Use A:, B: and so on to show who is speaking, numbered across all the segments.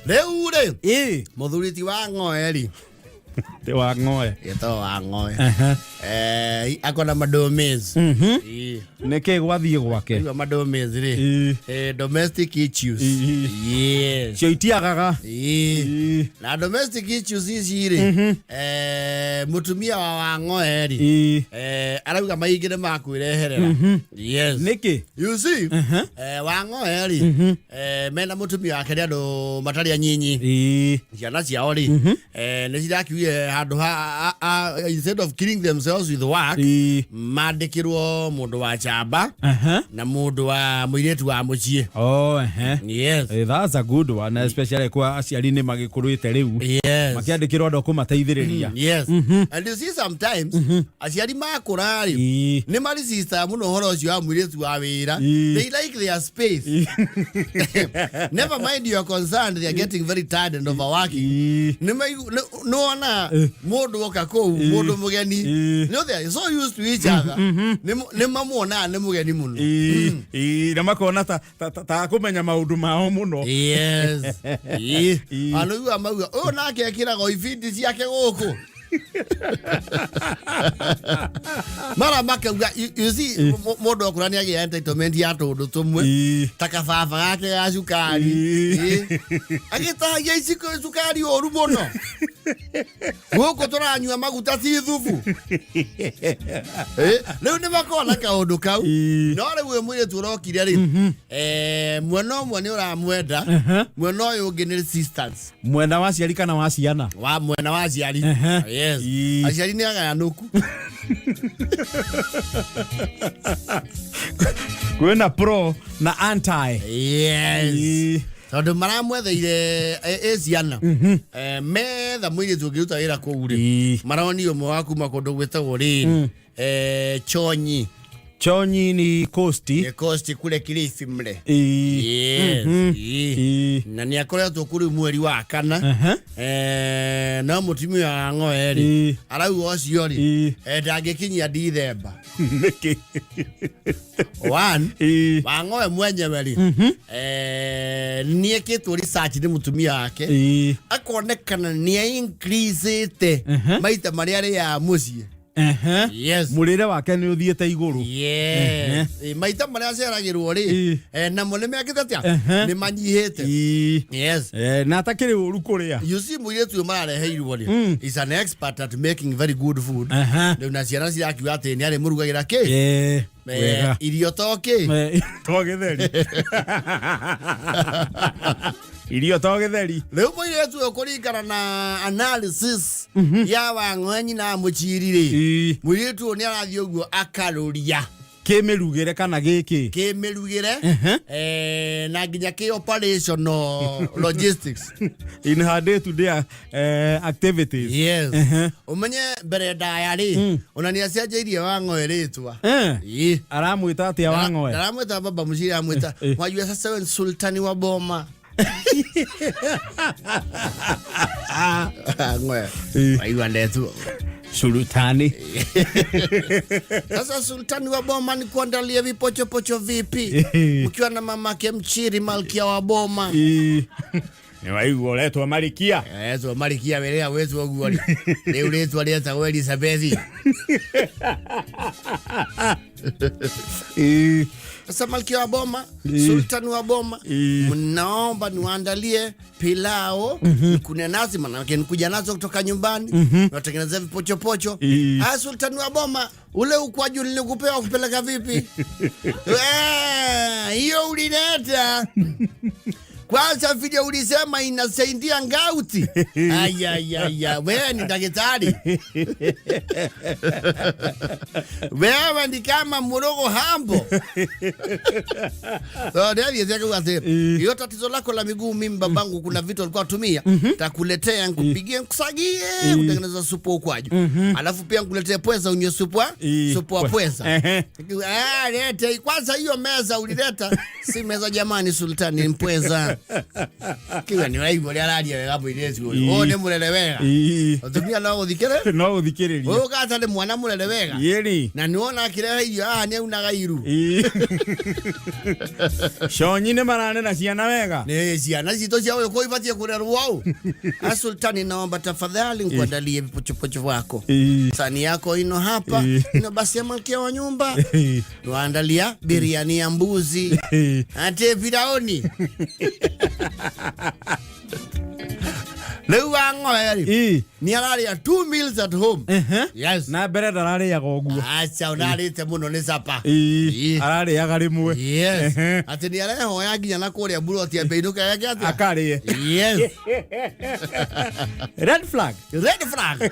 A: Rĩu rĩ,
B: Ĩ.
A: Mũthuri ti wa ng'oe rĩ,
B: Ti wa ng'oe.
A: Gĩtagwo wa ng'oe.
B: Aha.
A: Akona madomez. Ĩ.
B: Nĩkĩ gwathiĩ gwake?
A: Igua madomez rĩ.
B: Ĩ.
A: Domestic issues.
B: Ĩ.
A: Yes.
B: Cio itiagaga.
A: Ĩ.
B: Ĩ.
A: Na domestic issues ici rĩ, mũtumia wa wang'oe rĩ,
B: Ĩ.
A: Arauga maingĩ nĩ makwĩreherera. Yes.
B: Nĩkĩ?
A: You see, wang'oe rĩ, mena mũtumia wake nĩ andũ matarĩ anyinyi.
B: Ĩ.
A: Ciana ciao rĩ, nĩ cirakiugire handũ ha instead of killing themselves with work,
B: Ĩ.
A: mandĩkĩrwo mũndũ wa chamba
B: Aha.
A: na mũndũ wa mũirĩtu wa mũciĩ.
B: Oh, ehe.
A: Yes.
B: That's a good one, especially kwa aciari nĩ magĩkũrĩte rĩu.
A: Yes.
B: Makĩandĩkĩrwo andũ a kũmateithĩrĩria.
A: Yes. And you see, sometimes aciari makũra rĩ,
B: Ĩ.
A: nĩ marisista mũno ũhoro ũcio wa mũirĩtu wa wĩra.
B: Ĩ.
A: They like their space. Never mind you are concerned they are getting very tired and overworking.
B: Ĩ.
A: Nĩwona mũndũ oka kũu, mũndũ mũgeni,
B: Ĩ.
A: no, they are so used to each other, nĩ mamuonaga nĩ mũgeni mũno.
B: Ĩ. Ĩ, na makona ta kũmenya maũndũ mao mũno.
A: Yes. Ĩ.
B: Ĩ.
A: Anũigua mauga ũyũ nake ekĩraga o ibindi ciake gũkũ mara makauga, you see, mũndũ okũra nĩ agĩa entitlement ya tũndũ tũmwe
B: Ĩ.
A: ta kababa gake ga cukari.
B: Ĩ.
A: Ĩ. Agĩtahagia iciko cukari ũru mũno, gũkũ tũranyua maguta ti thubu. Ĩ, rĩu nĩ makoragwo na kaũndũ kau.
B: Ĩ.
A: No rĩu ũyũ mũirĩtu ũrokire rĩ, mwena ũmwe nĩ ũramwenda, mwena ũyũ ũngĩ nĩ resistance.
B: Mwena wa aciari kana wa ciana?
A: Wa mwena wa aciari. Yes.
B: Ĩ.
A: Aciari nĩ agayanũku.
B: Kwĩna pro na anti.
A: Yes.
B: Ĩ.
A: Tondũ maramwetheire ĩ ciana, metha mũirĩtu ũngĩruta wĩra kũu rĩ,
B: Ĩ.
A: maroni ũmwe wa kuma kũndũ gwĩtagwo rĩrĩ, Chonyi.
B: Chonyi ni coast.
A: Nĩ coast kule Kilifi mle.
B: Ĩ.
A: Yes. Ĩ.
B: Ĩ.
A: Na nĩ akoretwo kũrĩ mweri wa kana. No mũtumia wa ng'oe rĩ,
B: Ĩ.
A: arauga ũcio rĩ,
B: Ĩ.
A: ndangĩkinyia Dithemba.
B: Nĩkĩ?
A: One,
B: Ĩ.
A: wang'oe mwenyewe rĩ, nĩekĩtwo research nĩ mũtumia wake,
B: Ĩ.
A: akonekana nĩ increasĩte maita marĩa arĩaga mũciĩ. Yes.
B: Mũrĩre wake nĩ ũthiĩte igũrũ.
A: Yes. Maita marĩa aceragĩrwo rĩ,
B: Ĩ.
A: namo nĩ mekĩte atĩa? Nĩ manyihĩte.
B: Ĩ.
A: Yes.
B: Na atakĩrĩ ũru kũrĩa.
A: You see, mũirĩtu ũyũ marareheirwo rĩ, is an expert at making very good food. Rĩu na ciana cirakiuga atĩ nĩ arĩ mũrugagĩra kĩ?
B: Wega.
A: Irio to kĩ?
B: To gĩtheri, irio to gĩtheri.
A: Rĩu mũirĩtu ũyũ, kũringana na analysis ya wang'oe nyina wa mũchiri rĩ, mũirĩtu ũyũ nĩ arathiĩ ũguo akarũria
B: Kĩmĩrugĩre kana gĩkĩ?
A: Kĩmĩrugĩre, na nginya kĩ operational logistics.
B: In her day to day activities.
A: Yes. Ũmenye mbere ndaya rĩ, ona nĩ acenjeirie wang'oe rĩtwa. Ĩ.
B: Aramwĩta atĩa wang'oe?
A: Ndaramwĩta baba mũciri, aramwĩta, "Wajua sasa wewe ni sultani wa boma." Ng'oe. Waigua ndetu.
B: Sultani.
A: "Sasa sultani wa boma, ni kuandalia vipochopocho vipi mkiwa na mamake mchiri, malkia wa boma?"
B: Ĩ. Nĩ waigua ũretwo marikia.
A: Etwo marikia wĩrĩa wĩtwo ũguo rĩ, rĩu rĩtwa rĩetagwo Elizabeth.
B: Ĩ.
A: "Sasa malkia wa boma, sultani wa boma, mnaomba niwaandalie pilao, nikune nazi, manake nikuja nazo kutoka nyumbani, natengenezea vipochopocho. Ah, sultani wa boma, ule ukwaju nilikupea kupeleka vipi? Hiyo ulileta kwanza vile ulisema inasaidia ngauti. Ayayaya, wewe ni daktari, wewe ni kama murogo hambo." So ndiathiĩte akauga atĩ hiyo tatizo lako la miguu, mimi babangu kuna vitu alikuwa atumia, takuletea, nikupigie, nkusagie, kutengeneza supu wa ukwaju, alafu pia nkuletee pweza unywe supu wa supu wa pweza. Ah, lete kwanza hiyo meza ulileta, si meza jamani, sultani, ni mpweza. Kiuga nĩ ũraigua ũrĩa araria wega mũirĩtu ũyũ. Ũyũ nĩ mũrere wega. Mũtumia no gũthikĩrĩ.
B: No gũthikĩrĩria.
A: Ũyũ gata nĩ mwana mũrere wega.
B: Yĩni.
A: Na nĩ wona akĩrehe irio haha nĩ aunaga iru.
B: Conyi nĩ maranera ciana wega.
A: Nĩ ciana citũ cia ũyũ kũ ibatiĩ kũrerwo ũũ. Asultani, naomba tafadhali nikuandalie vipochopocho wako. Sani yako ino hapa. Ino basi ya malkia wa nyumba. Niwaandalia biriani ya mbuzi. Ate piraoni. Rĩu wang'oe rĩ nĩ ararĩa two meals at home. Yes.
B: Na mbere ndararĩaga ũguo.
A: Acha ũnarĩte mũno nĩ capa.
B: Ararĩaga rĩmwe.
A: Yes. Atĩ nĩ arehoya nginya na kũrĩa mburoti ambe inũke eke atĩa?
B: Akarĩe.
A: Yes.
B: Red flag.
A: Red flag.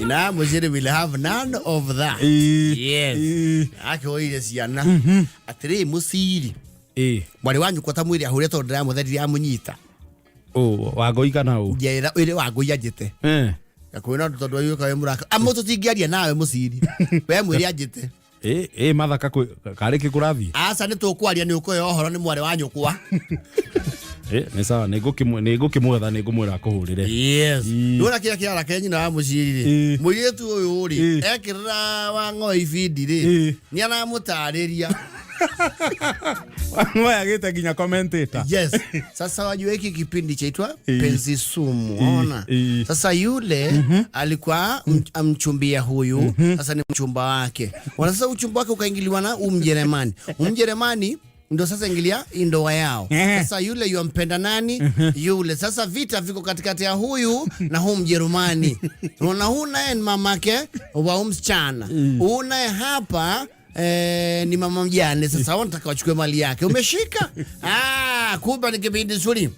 A: Ina Muchiri will have none of that. Yes. Akĩoire ciana. Atĩrĩ mũciri. Mwarĩ wa nyũkwa ta mwĩrĩ ahũre tondũ ndĩramũtheririe amũnyita.
B: Wangũi kana ũ?
A: Njĩra ĩrĩ wangũi anjĩte. Gakuhĩ na tondũ aiyũka wĩ mũraka. Amũ tũtingĩaria nawe mũciri. We mwĩre anjĩte.
B: Ĩ mathaka karĩ kĩ kũrathiĩ?
A: Aca nĩ tũkwaria nĩ ũkũheo ũhoro nĩ mwarĩ wa nyũkwa.
B: Nĩ sawa, nĩ ngũkĩmwetha nĩ ngũmwĩra akũhũrĩre.
A: Yes. Nĩwona kĩrĩa kĩarakaria nyina wa mũciri rĩ. Mũirĩtu ũyũ rĩ, ekĩrĩra Wang'oe ibindi rĩ, nĩ aramũtarĩria.
B: Wang'oe agĩte nginya commentator.
A: Yes. Sasa wajua hiki kipindi chaitwa Penzi Sumu, ona. Sasa yule alikuwa amchumbia huyu, sasa ni mchumba wake. Wana sasa uchumba wake ukaingiliwa na Umjerumani. Umjerumani ndo sasa ingilia ndoa yao. Sasa yule yuampenda nani? Yule. Sasa vita viko katikati ya huyu na huu Mjerumani. Unaona huyu naye ni mamake wa huyu msichana. Huyu naye hapa ni mama mjane. Sasa wanataka wachukue mali yake. Umeshika? Ah, kumbe ni kipindi nzuri.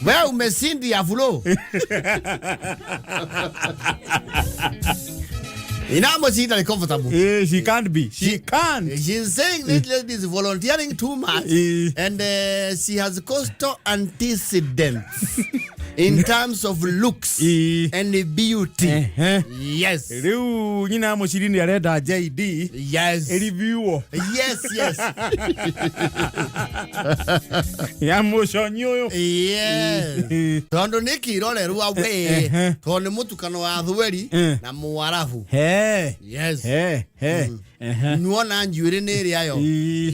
A: Wewe umesindi ya fulo. Inamo she is comfortable.
B: She can't be. She can't.
A: She's saying this lady is volunteering too much. And she has coastal antecedents in terms of looks and beauty. Yes.
B: Rĩu nyina mũciri nĩ arenda JD.
A: Yes.
B: Ĩriviuo.
A: Yes, yes.
B: Ya mũconyi ũyũ.
A: Yes. Tondũ nĩ kĩrorerwa we. Tondũ nĩ mũtukano wa thweri na mũarabu. Yes. Nuona njuĩrĩ nĩ ĩrĩa yo.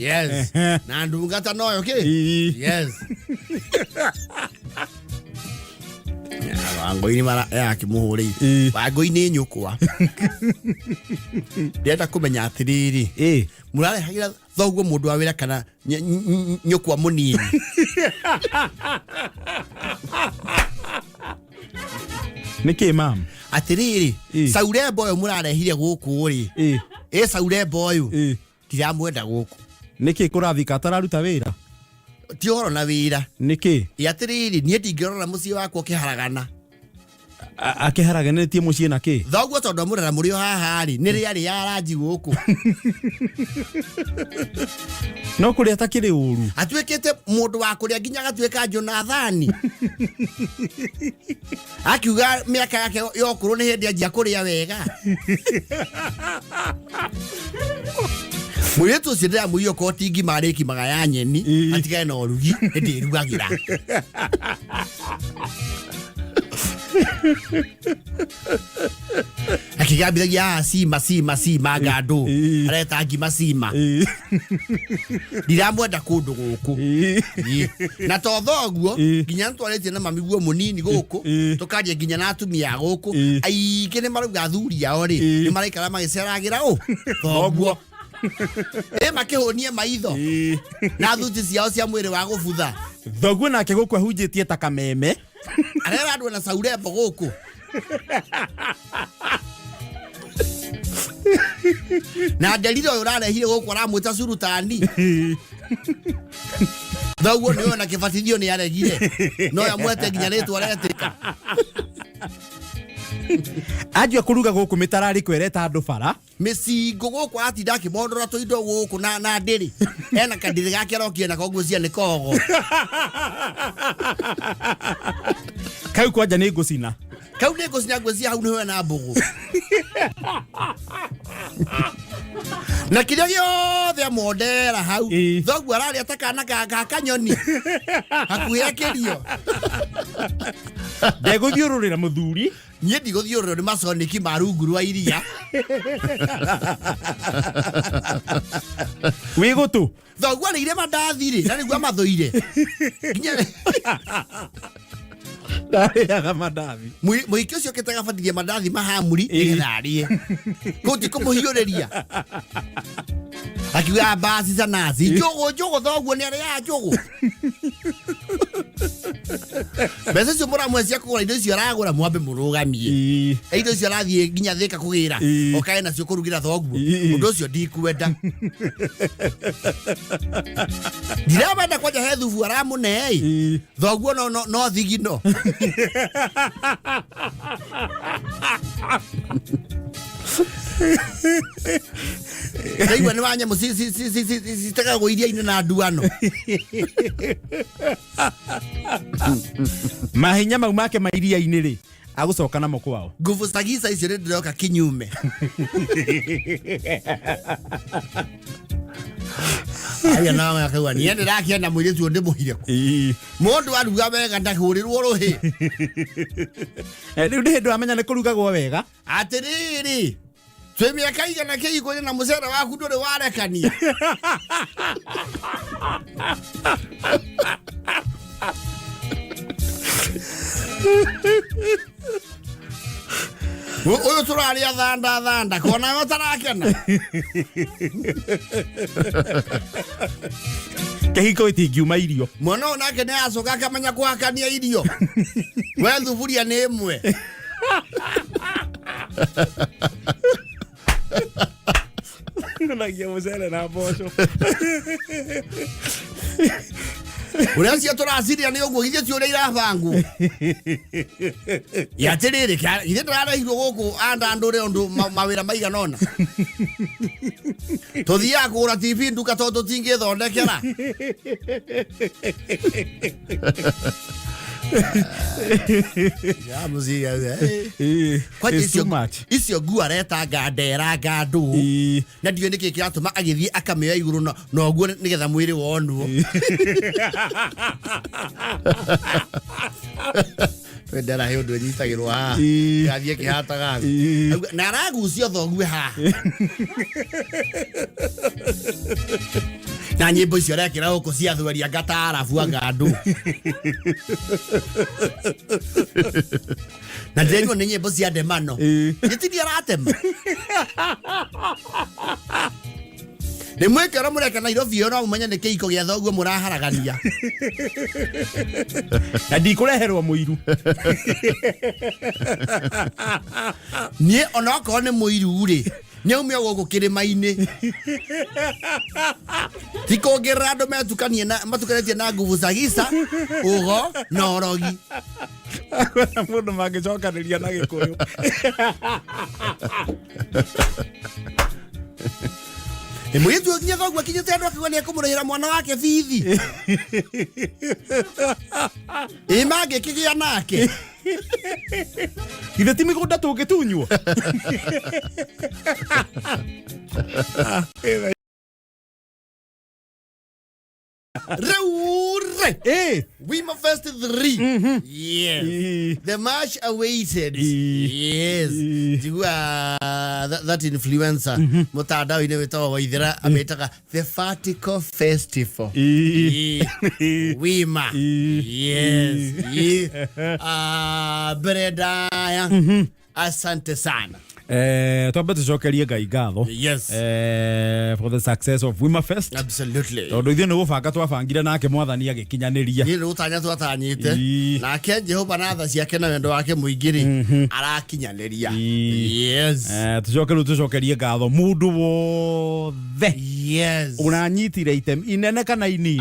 A: Yes. Na ndungata noyo kĩ? Yes. Wangũi mara yakĩmũhũrĩire. Wangũi nĩ nyũkwa. Ndĩrenda kũmenya atĩrĩrĩ. Mũrarehagĩra thoguo mũndũ wa wĩra kana nyũkwa mũnini?
B: Nĩkĩ mam?
A: Atĩrĩrĩ, Saurembo ũyũ mũrarehire gũkũ rĩ. Ĩ Saurembo ũyũ. Ndiramwenda gũkũ.
B: Nĩkĩ kũrathika atararuta wĩra?
A: Ti ũhoro na wĩra.
B: Nĩkĩ?
A: Ĩ atĩrĩrĩ, niĩ ndingĩrora mũciĩ wakwa ũkĩharagana.
B: Akĩharaganĩtie mũciĩ na kĩ?
A: Thoguo tondũ amũrera mũrĩ o haha rĩ, nĩ rĩarĩ ya ranji gũkũ.
B: No kũrĩa atakĩrĩ ũru.
A: Atuĩkĩte mũndũ wa kũrĩa nginya agatuĩka Jonathani. Akiuga mĩaka yake ya ũkũrũ nĩ hĩndĩ anjia kũrĩa wega. Mũirĩtu ũcio ndĩramũria okorwo ti ngima arĩkimaga ya nyeni, atigane na ũrugi, nĩndĩrugagĩra. Akĩgambithagia cima cima cima ngandũ. Areta ngima cima. Ndiramwenda kũndũ gũkũ. Na to thoguo nginya nĩtwarĩtie na mami guo mũnini gũkũ, tũkaria nginya na atumia a gũkũ. Aingĩ nĩ marauga athuri ao rĩ, nĩ maraikara magĩceragĩra ũ? Thoguo. Ĩ makĩhũnie maitho. Na thuti ciao cia mwĩrĩ wa gũbutha.
B: Thoguo nake gũkũ ahunjĩtie ta kameme.
A: Arera andũ na Saurembo gũkũ. Na nderire ũyũ ũrarehire gũkũ aramwĩta Sultani. Thoguo nĩ ona kĩbatithio nĩ aregire. No amwete nginya rĩtwa aretĩka.
B: Anjia kũruga gũkũ mĩtararĩko ĩreta andũ bara.
A: Mĩcingo gũkũ aratinda akĩmondora tũindo gũkũ na ndĩrĩ. Ena kandĩrĩ gake arokire nako ngwĩciria nĩ kogo.
B: Kau kwanja nĩ ngũcina.
A: Kau nĩ ngũcina ngwĩciria hau nĩho hena mbũgũ. Na kĩrĩa gĩothe amondera hau, thoguo ararĩa ta kana ga kanyoni hakuhĩ akĩrio.
B: Ndegũthiũrũrĩra mũthuri.
A: Niĩ ndigũthiũrũrwo nĩ maconiki ma rungu rwa iria.
B: Wĩ gũtũ.
A: Thoguo arĩire mandathi rĩ, na nĩguo amathũire. Nginya
B: Ndarĩaga mandathi.
A: Mũhiki ũcio okĩte agabatithia mandathi mahamuri nĩgetha arĩe. Kũu ti kũmũhiũrĩria. Akiuga mbasi za nazi. Njũgũ njũgũ, thoguo nĩ arĩaga njũgũ. Mbeca icio mũramwe cia kũgũra indo icio aragũra, mwambe mũrũgamie. Indo icio arathiĩ nginya Thĩka kũgĩra, okae nacio kũrugĩra thoguo. Ũndũ ũcio ndikwenda, ndiramenda. Kwanja he thubu aramũne ĩ thoguo no no no thigino. Ndaigua nĩ wa nyamũ citegagwo iria-inĩ na nduano.
B: Mahinya mau make ma iria-inĩ rĩ, agũcoka namo kwao.
A: Nguvu za giza icio nĩ ndĩroka kinyume. Aya nawe akauga niĩ ndĩrakĩenda mũirĩtu ũyũ ndĩmũhire kũ. Mũndũ aruga wega ndahũrĩrwo rũhĩ.
B: Rĩu nĩ hĩndĩ wamenya nĩ kũrugagwo wega.
A: Atĩrĩrĩ, twĩ mĩaka igana kĩhiko-inĩ na mũcere waku ndũrĩ warekania. Ũyũ tũrarĩa thanda thanda kona we ũtarakena.
B: Kĩhiko gĩtingiuma irio.
A: Mwana ũyũ nake nĩ acoka akamenya kũhakania irio, we thuburia nĩ ĩmwe.
B: Nunagia mũcere na mboco.
A: Ũrĩa cio tũraciria nĩ ũguo, githĩ ti ũrĩa irabangwo? Ya atĩrĩrĩ, githĩ ndĩrarehirwo gũkũ andandũre ũndũ mawĩra maigana ũna, tũthiaga kũgũra TV nduka tondũ tũtingĩthondekera. Ya, mũciria, Kwanja
B: It's too much.
A: Icio nguo aretanga nderanga ndũ na ndiũĩ nĩkĩ kĩratũma agĩthiĩ akamĩoya igũrũ na ũguo nĩgetha mwĩrĩ wonwo. Twendera he ũndũ ĩnyitagĩrwo haha, ĩgathiĩ ĩkĩhataga thĩ. Na aragucio thogue haha na nyĩmbo icio arekĩra gũkũ cia thweria ngatarabu anga andũ na ndĩraigua nĩ nyĩmbo cia ndemano. Gĩtini aratema nĩ mwĩke ũrĩa mũreka Nairobi ĩyo, no mũmenye nĩ kĩhiko gĩa thoguo mũraharagania.
B: Na ndikũreherwo mũiru.
A: Niĩ onokorwo nĩ mũiru rĩ, nĩ aume gũkũ kĩrĩma-inĩ, ti kũngĩrĩra andũ metukanie na matukanĩtie na nguvu za giza, ũgo na ũrogi.
B: Kwĩna mũndũ mangĩcokanĩria na Gĩkũyũ.
A: Mũirĩtu ũyũ nginya thoguo akinyĩte andũ akiuga nĩ ekũmũrĩhĩra mwana wake bithi ĩ mangĩkĩgĩa nake.
B: Githĩ ti mĩgũnda tũngĩtunywo?
A: Rĩu rĩ, Wima Fest 3, yes, the much awaited. Yes. Njigua that influencer mũtandao-inĩ wĩtagwo Waithera amĩtaga the Vertical Festival. Wima. Yes. Ah, mbere ndaya, asante sana.
B: Twambe tucokerie Ngai ngatho for the success of Wima Fest. Tondũ ithuĩ nĩ gũbanga twabangire, nake Mwathani agĩkinyanĩria.
A: Niĩ nĩ gũtanya twatanyĩte, nake Jehova na tha ciake na wendo wake mũingĩ rĩ, arakinyanĩria. Yes.
B: Tucoke rĩu tũcokerie ngatho mũndũ wothe ũranyitire item inene kana inini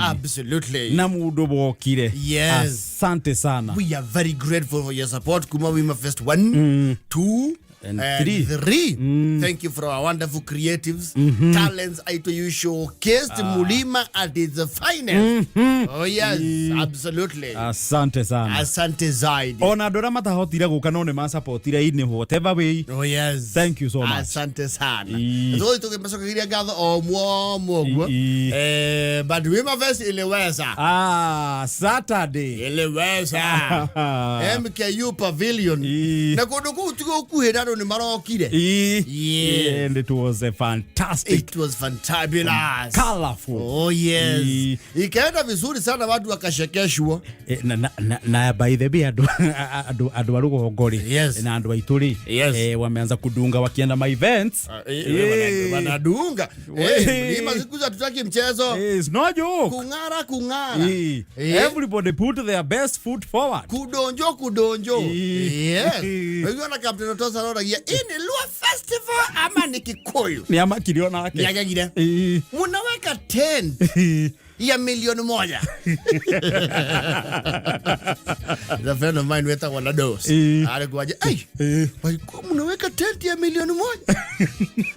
B: na mũndũ wokire. Asante sana.
A: We are very grateful for your support kuma Wima Fest 1, 2,
B: And three.
A: Three. Thank you for our wonderful creatives, talents aito you showcased Mulima at its finest. Oh yes, absolutely.
B: Asante sana.
A: Asante zaidi.
B: Ona andå arä a matahotire gå ka no nä masapotire in whatever way.
A: Oh yes.
B: Thank you so much.
A: Asante sana.
B: Ii.
A: Thoi tukimacokeria ngatho o mwomo guo.
B: Ii.
A: But Wima Fest iliweza.
B: Ah, Saturday.
A: Iliweza. MKU Pavilion.
B: Ii.
A: Na kundu kuu tigo kuhĩ na andũ nĩ marokire.
B: Ii.
A: Yes.
B: And it was a fantastic,
A: It was fantabulous.
B: colorful.
A: Oh yes.
B: Ii.
A: Ikaenda vizuri sana, watu wakashekeshwa.
B: Na by the way, andu a rugongo ri
A: Yes.
B: na andu aitu ri
A: Yes.
B: wameanza kudunga wakienda ma events.
A: Wanadunga. Mlima siku hizi hatutaki mchezo.
B: It's no joke.
A: Kung'ara kung'ara.
B: Everybody put their best foot forward.
A: Kudonjo kudonjo.
B: Yes.
A: Wewe na Captain Otosa aroragia, hii ni Luo Festival ama ni Kikuyu?
B: Ni amakirio nake.
A: Niagagire. Munaweka tent ya 1,000,000. The friend of mine wetagwo na dos. Alikuwa aje, "Ai, walikuwa mnaweka tent ya 1,000,000.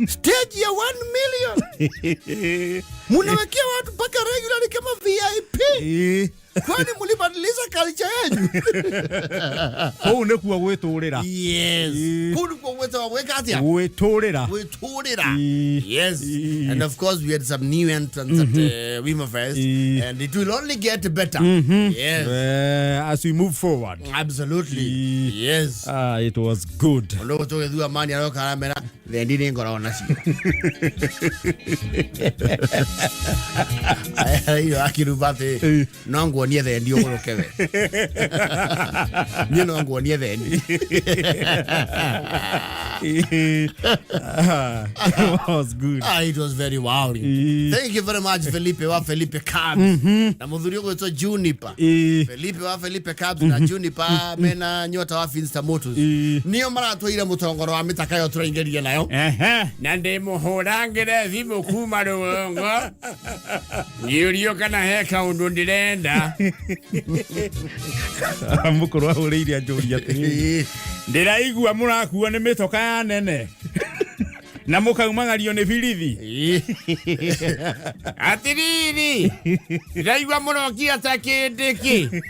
A: Stage ya 1 million. Mnawekea watu mpaka regularly kama VIP. Kwani mlibadilisha culture yenu?"
B: Kũu nĩkuo gwĩtũrĩra.
A: Yes. Kũu nĩkuo gwĩtagwo gwĩka atĩa?
B: Gwĩtũrĩra.
A: Gwĩtũrĩra. Yes. And of course we had some new entrants at Wima Fest, and it will only get better. Yes.
B: As we move forward.
A: Absolutely. Yes.
B: Ah, it was good.
A: Mũndũ tũgĩthua mani aroka aramera thendi nĩ ngoragwo nacio. Iyo akiruba atĩ no nguonie thendi ũgũrũke we. Niĩ no nguonie thendi.
B: Ah, it was good.
A: Ah, it was very wowing. Thank you very much, Felipe wa Felipe Cabs. Na mũthuri ũgwĩtwo Juniper. Felipe wa Felipe Cabs na Juniper mena nyota wa Finsta Motors. Nĩo maratwaire mũtongoro wa mĩtaka ĩyo tũraingĩria nayo.
C: Na ndĩmũhũrangĩre thimũ kuma rũgongo ngĩũrio kana he kaũndũ ndĩrenda.
B: Mũkũrũ ahũrĩire anjũria atĩrĩrĩ, ndĩraigua mũrakuo nĩ mĩtoka ya nene na mũkaumagario nĩ birithi.
C: Atĩrĩrĩ, ndĩraigua mũrokia ta kĩndĩkĩ.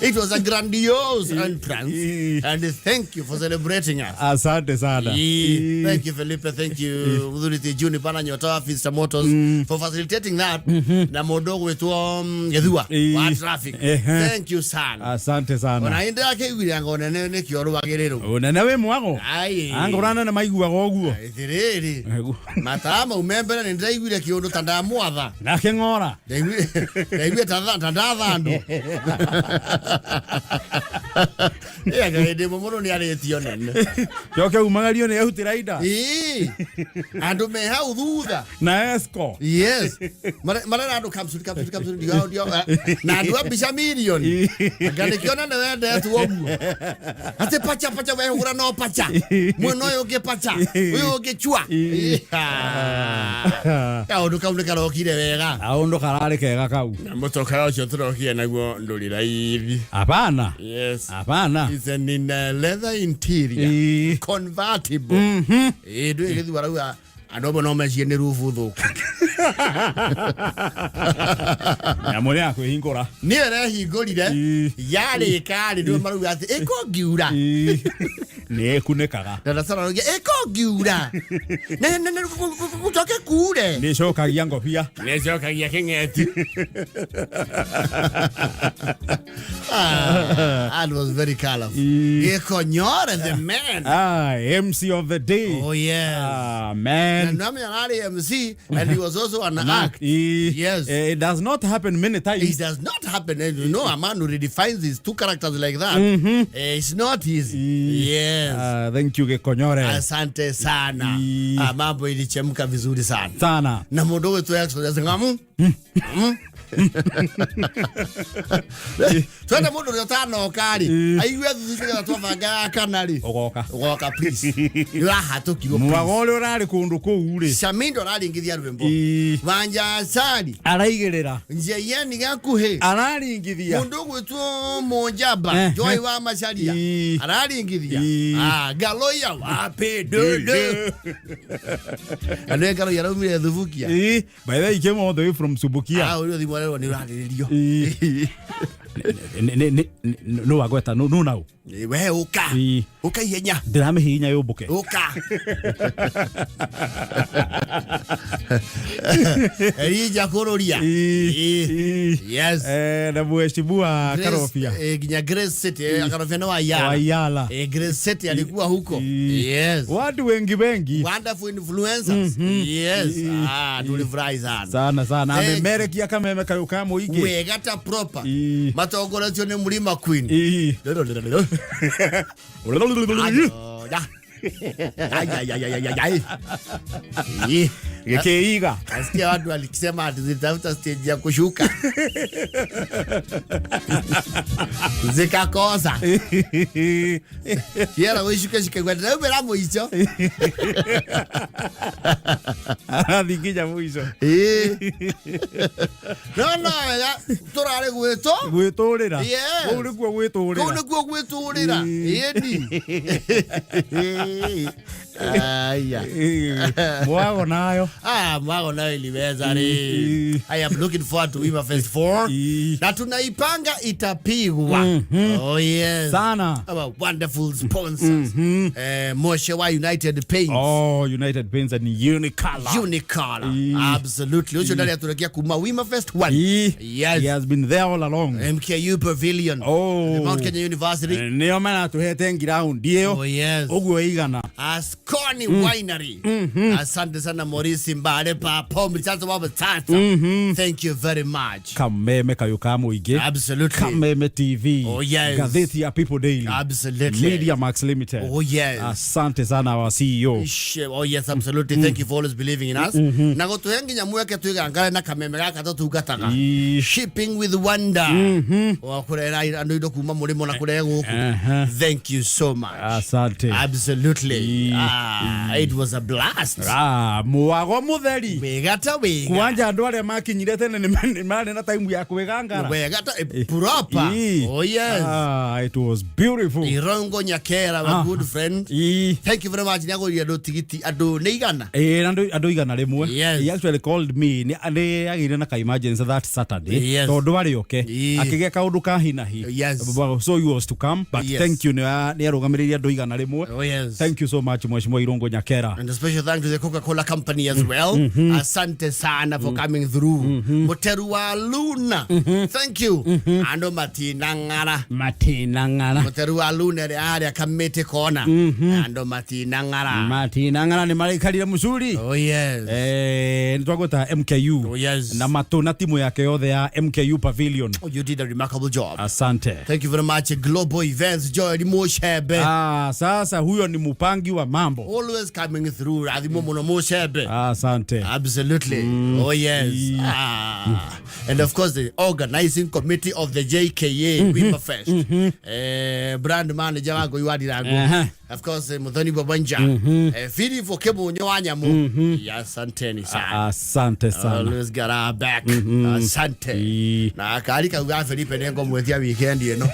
A: It was a grandiose entrance, and thank you for celebrating us.
B: Asante sana.
A: Thank you, Felipe. Thank you, Muthuriti Juniper na nyota wa Finsta Motors for facilitating that. Na mũndũ ũgwĩtwo Gĩthua wa traffic. Thank you sana.
B: Asante sana.
A: Ona inde akĩiguire anga ũnene nĩkĩo rwagĩrĩrwo.
B: Ũnene wĩ mwago.
A: Ai.
B: Angũrana nĩ maiguaga ũguo.
A: Atĩrĩrĩ. Mataa mau me mbere nĩ ndĩraiguire kĩũndũ ta ndamwatha.
B: Nake ng'ora.
A: Ndaiguire ta ndatha andũ. Anga hĩndĩ ĩmwe mũndũ nĩarĩtio nene.
B: Kĩo umagario nĩ ehutĩra inda.
A: Andũ me hau thutha.
B: Na esco.
A: Yes. Marera andũ capsule, capsule, capsule, ndio, ndio, na andũ a mbica mirioni. Anga nĩkĩo nene wendetwo ũguo. Atĩ pacha, pacha, we hũra no pacha. Mwena ũyũ ũngĩ pacha. Ũyũ ũngĩ chua. Kaũndũ kau nĩ karokire wega.
B: Kaũndũ kararĩ kega kau.
C: Na mũtokara ũcio tũrokire naguo ndũrĩ raithi.
B: Hapana.
C: Yes.
B: Hapana.
A: It's an in leather interior. Convertible. Ndũĩ gĩthua rauga andũ amwe no mecirie nĩ rubu thũku.
B: Nyamũ nĩ ya kwĩhingũra.
A: Nĩyo ĩrehingũrire. Yarĩka rĩ, nĩo marauga atĩ ĩko ngiura.
B: Nĩ ĩkunĩkaga.
A: Darasa rauga ĩko ngiura. Na, na, na, gũcoke kure.
B: Nĩ ĩcokagia ngobia.
C: Nĩ ĩcokagia kĩng'eti.
A: That was very colorful. Gĩkonyore the man.
B: MC of the day.
A: Oh yes.
B: Man.
A: And Nami Arari MC, and he was also an act. Yes.
B: It does not happen many times.
A: It does not happen. And you know, a man who redefines his two characters like that, it's not easy. Yes.
B: Thank you, Gĩkonyore.
A: Asante sana. Mambo ilichemka vizuri sana.
B: Sana.
A: Na mũndũ ũgwĩtwo Jackson, ngamu. Twenda mundu uria utanoka ri aigue thuthu nigetha twabanga ya kana ri.
B: Ũgoka.
A: Ugoka please. Ni urahatukirwo.
B: Mwago ũrĩa ũrarĩ kũndũ kũu rĩ.
A: Shamindo araringithia rwimbo.
B: Ĩĩ.
A: Wanja Asali
B: Araigĩrĩra.
A: Njeyeni gakuhi.
B: Araringithia.
A: Mundu ugwitwo Munjamba Joy wa Macharia
B: Ĩĩ.
A: araringithia.
B: Ĩĩ.
A: Ah, Galoya wapi dudu. Andu Galoya araumire Thubukia.
B: Ĩĩ. By the way, he came all the way from Subukia.
A: Ah, urio thimu arerwo ni urarĩrĩrio.
B: Ĩĩ. Nũ wagweta nũ nau.
A: We uka.
B: Ĩĩ.
A: Uka ihenya.
B: Ndĩramĩhihinya yũmbũke.
A: Uka. Elija kururia.
B: Ĩĩ. Ĩĩ.
A: Yes.
B: Na mheshimiwa Karobia.
A: Nginya Grace City, Karobia ni wa Yala.
B: Wa Yala.
A: Grace City alikuwa huko.
B: Ĩĩ.
A: Yes.
B: Watu wengi wengi.
A: Wonderful influencers. Yes. Ah, tulifurahi sana.
B: Sana sana.
A: Thank you.
B: Amemerekia kameme kayũ ka mũingĩ.
A: Wega ta proper.
B: Ĩĩ.
A: Matongoretio nĩ Mlima Queen.
B: Ĩĩ.
A: Ayo, ya. Ay, ay, ay, ay, ay, ay. Ĩĩ.
B: Gĩkĩiga.
A: Nasikia watu walikisema ati zitafuta stage ya kushuka zikakosa yera wishuke shuke kwa ndaumira mũico.
B: Arathiĩ nginya mũico.
A: Ĩĩ. No no wega tũrarĩ gwĩtũ
B: Gwĩtũrĩra.
A: Yes.
B: Kũu nĩkuo
A: kũu
B: gwĩtũrĩra.
A: nĩkuo gwĩtũrĩra ĩni. Aya.
B: Ĩĩ. Mwago nayo.
A: Ah, mwago nayo iliweza ri.
B: Ĩĩ.
A: I am looking forward to Wima Fest 4.
B: Ĩĩ.
A: Na tunaipanga itapigwa. Oh yes.
B: Sana.
A: Our wonderful sponsors. Moshe wa United Paints.
B: Oh, United Paints and Unicolor.
A: Unicolor.
B: Ĩĩ.
A: Absolutely. Ucio ndari aturekia kuma Wima Fest 1.
B: Ĩĩ.
A: Yes.
B: He has been there all along.
A: MKU Pavilion.
B: Oh.
A: The Mount Kenya University.
B: Nĩo maratũhete ngiraundi ĩyo.
A: Oh yes.
B: Ũguo ĩigana.
A: Asconi Winery. Asante sana Maurice Mbale Papo Mchazo wa Tata. Thank you very much.
B: Kameme kayũ ka mũingĩ.
A: Absolutely.
B: Kameme TV.
A: Oh, yes.
B: Gazeti ya People Daily.
A: Absolutely.
B: Media Max Limited.
A: Oh yes.
B: Asante sana our CEO.
A: Oh yes, absolutely. Thank you for always believing in us. Na gutuhe nginya mweke twigangare na kameme gaka tutungataga.
B: Ĩĩ.
A: Shipping with wonder. Wa kurera andu indo kuma murimo na kurehe guku.
B: Aha.
A: Thank you so much.
B: Asante.
A: Absolutely.
B: Ĩĩ.
A: Ah, it was a blast.
B: Ah, mwago mutheri.
A: Wega ta wega.
B: Kwanja andũ arĩa makinyire tene nĩ marĩ na time ya kwĩgangara.
A: Wega ta proper.
B: Ĩĩ.
A: Oh yes.
B: Ah, it was beautiful.
A: Irongo Nyakera, our
B: Ah.
A: good friend.
B: Ĩĩ.
A: Thank you very much. Nĩagũrire andũ tigiti andũ nĩ igana.
B: Ĩĩ, na andũ igana rĩmwe.
A: Yes.
B: He actually called me. Nĩ agĩire na ka emergency that Saturday.
A: Yes.
B: Tondũ arĩ oke.
A: Ĩĩ.
B: Akĩgĩa kaũndũ ka hi na hi.
A: Yes.
B: So he was to come. But
A: Yes.
B: thank you. Nĩ arũgamĩrĩire andũ igana rĩmwe.
A: Oh yes.
B: Thank you so much Mheshimiwa Irungu Nyakera.
A: And a special thank to the Coca-Cola company as well. Asante sana for coming through. Muteru wa Luna. Thank you. Ando matinang'ara.
B: Matinang'ara.
A: Muteru wa Luna ĩrĩa harĩa Kamĩtĩ kona. Ando matinang'ara.
B: Matinang'ara nĩ maraikarire mũcuri.
A: Oh yes.
B: Nĩ twagwĩta MKU.
A: Oh yes.
B: Na matũ na timu yake yothe ya MKU Pavilion.
A: Oh, you did a remarkable job.
B: Asante.
A: Thank you very much. Global Events, Joel Moshebe.
B: Ah, sasa huyo ni mpangi wa mambo.
A: Always coming through. Rathimo muno Moshebe.
B: Asante.
A: Absolutely. Oh yes. Ah. And of course the organizing committee of the JKA Wimber Fest. Brand manager wangu Iwadi Rangu.
B: Aha.
A: Of course Muthoni Babanja. Philip Okemunyo wa Nyamu. Yeah, asanteni sana.
B: Asante sana.
A: Always got our back. Asante.
B: Ĩĩ.
A: Na kari kau ga Felipe nĩngũmwĩtia weekend ĩno.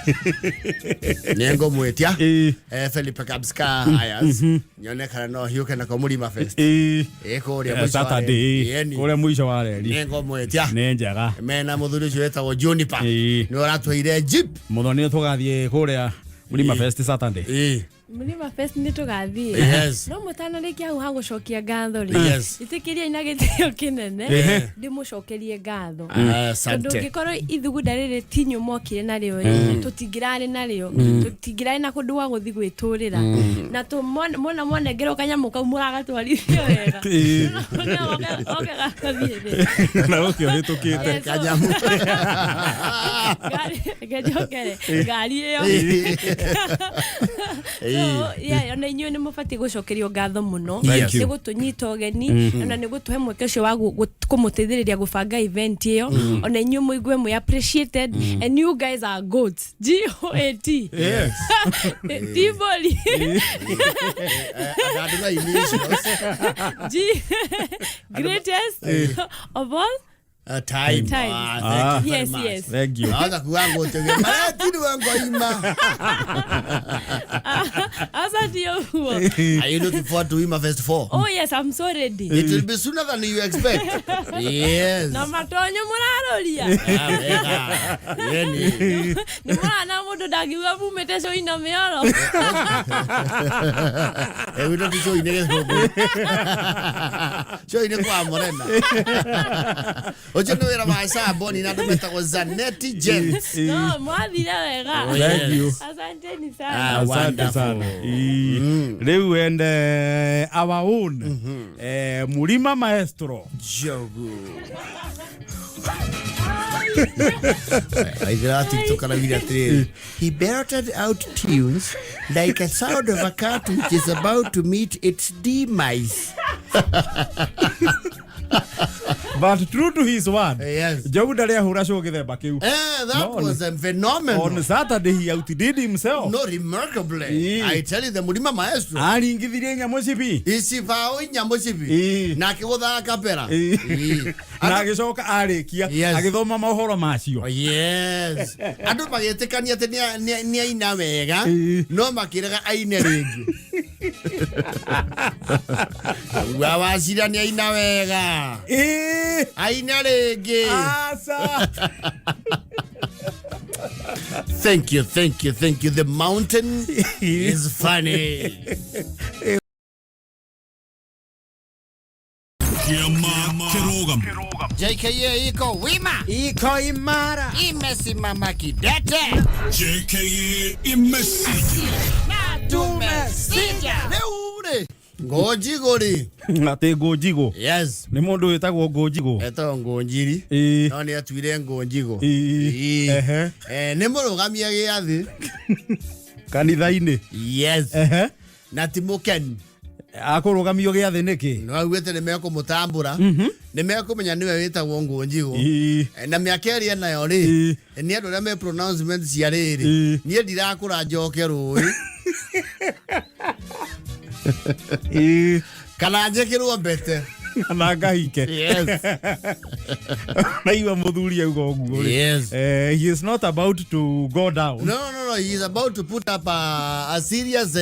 A: Nĩngũmwĩtia.
B: Ĩĩ.
A: Felipe Kabska Hayas. Nyone kana no hiũke nako Mũrima Fest.
B: Ĩĩ.
A: Ĩ kũrĩa mũico wa
B: Saturday.
A: reri. Ĩni.
B: Kũrĩa mũico wa reri.
A: Nĩngũmwĩtia.
B: Nĩ njega.
A: Mena mũthuri ũcio wĩtagwo Juniper.
B: Ĩĩ.
A: Nĩwe ũratũheire jeep.
B: Mũthoni nĩ tũgathiĩ kũrĩa Mũrima Fest Saturday.
A: Ĩĩ.
D: Mlima Fest nĩ tũgathiĩ.
A: Yes.
D: No mũtanarĩkia hau hagũcokia ngatho rĩ.
A: Yes.
D: Ĩtĩkĩriai na gĩtĩo kĩnene
A: Ehe.
D: ndĩmũcokerie ngatho.
A: Ah,
D: Tondũ
A: Asante.
D: ũngĩkorwo ithugunda rĩrĩ ti inyuĩ mwokire narĩo rĩ, tũtingĩrarĩ narĩo, tũtingĩrarĩ na kũndũ gwa gũthiĩ gwĩtũrĩra. Na mwona mwanengerwo kanyamũ kau mũragatwarithia wega.
B: Ĩĩ.
D: Oke gagathiĩ thĩ.
B: Na ũkĩ ũhĩtũkĩte.
D: Yes, so-
A: Kanyamũ.
D: Ngari, reke njokere ngari ĩyo. So yeah, ona inyuĩ nĩ mũbatiĩ gũcokerio ngatho mũno.
B: Thank you.
D: Nĩ gũtũnyita ũgeni, ona nĩ gũtũhe mweke ũcio wa kũmũteithĩrĩria gũbanga event ĩyo. Ona inyuĩ mũigue mwĩ appreciated, and you guys are goats, Goat.
B: Yes.
D: Ti mbũri.
A: Andũ na initials.
D: G, greatest of all
A: Time.
D: Times.
A: Ah, thank you very
D: Yes,
A: much.
D: yes.
B: Thank you.
A: Naanza kuwa ngũtĩge maretirwe ngoima.
D: Asante ũguo.
A: Are you looking forward to Wima Fest 4?
D: Oh yes, I'm so ready.
A: It will be sooner than you expect. Yes.
D: Na matonyo mũraroria.
A: Ah, wega. Yeni.
D: Nĩ mũrana mũndũ ndangiuga mumĩte cũina mĩoro.
A: Eh, wito ti show-inĩ gĩthũngũ. Show-inĩ kwa Morena. Ũcio nĩ wĩra wa Saboni na andũ metagwo Zanetti Gents.
D: No mwathire wega.
B: Thank you.
D: Asanteni sana.
A: Ah,
B: Asante
A: wonderful.
B: sana. Rĩu and our own Murima Maestro.
A: Jogu. Aithira TikTok araugire atĩrĩrĩ, "He belted out tunes like a sound of a cat which is about to meet its demise."
B: But true to his word,
A: Yes.
B: Njogu ndarĩ ahũra show gĩthemba kĩu.
A: Eh, that
B: No,
A: was a phenomenal.
B: On Saturday he outdid himself.
A: No, remarkably.
B: Eh.
A: I tell you, the Murima Maestro.
B: Aringithirie nyamũ cibi.
A: Icibao nyamũ cibi.
B: Eh.
A: Na akĩgũthaga kapera.
B: Eh.
A: Eh.
B: Na agĩcoka arĩkia
A: Yes.
B: agĩthoma mohoro macio.
A: Oh, yes. Andũ magĩtĩkania atĩ nĩ aina wega,
B: Eh.
A: no makĩrega aine rĩngĩ. Wa wacira nĩ aina wega. Aine rĩngĩ.
B: Aca.
A: Thank you, thank you, thank you. The mountain is funny.
E: Kĩama kĩrũgamo.
A: JKA iko wima.
B: Iko imara.
A: Imesimama kidete.
E: JKA imesija.
A: Tumesija. Rĩu rĩ, ngũnjigũ rĩ.
B: Atĩ ngũnjigũ.
A: Yes.
B: Nĩ mũndũ wĩtagwo ngũnjigũ.
A: Etagwo ngũnjiri. No nĩ atuire ngũnjigũ.
B: Ĩĩ.
A: Ĩĩ.
B: Ehe.
A: Nĩ mũrũgamia gĩathĩ.
B: Kanitha-inĩ.
A: Yes.
B: Ehe.
A: Na ti mũkeni.
B: Akũrũgamio gĩathĩ nĩkĩ?
A: Nĩ augĩte nĩ mekũmũtambũra. Nĩ mekũmenya nĩwe wĩtagwo ngũnjigũ. Na mĩaka ĩrĩa enayo rĩ, nĩ andũ arĩa me pronouncement cia rĩrĩ. Niĩ ndirakũra njoke rũĩ. Kana njĩkĩrwo mbete.
B: Kana ngahike.
A: Yes.
B: Naigua mũthuri auga ũguo rĩ.
A: Yes.
B: He is not about to go down.
A: No, he is about to put up a serious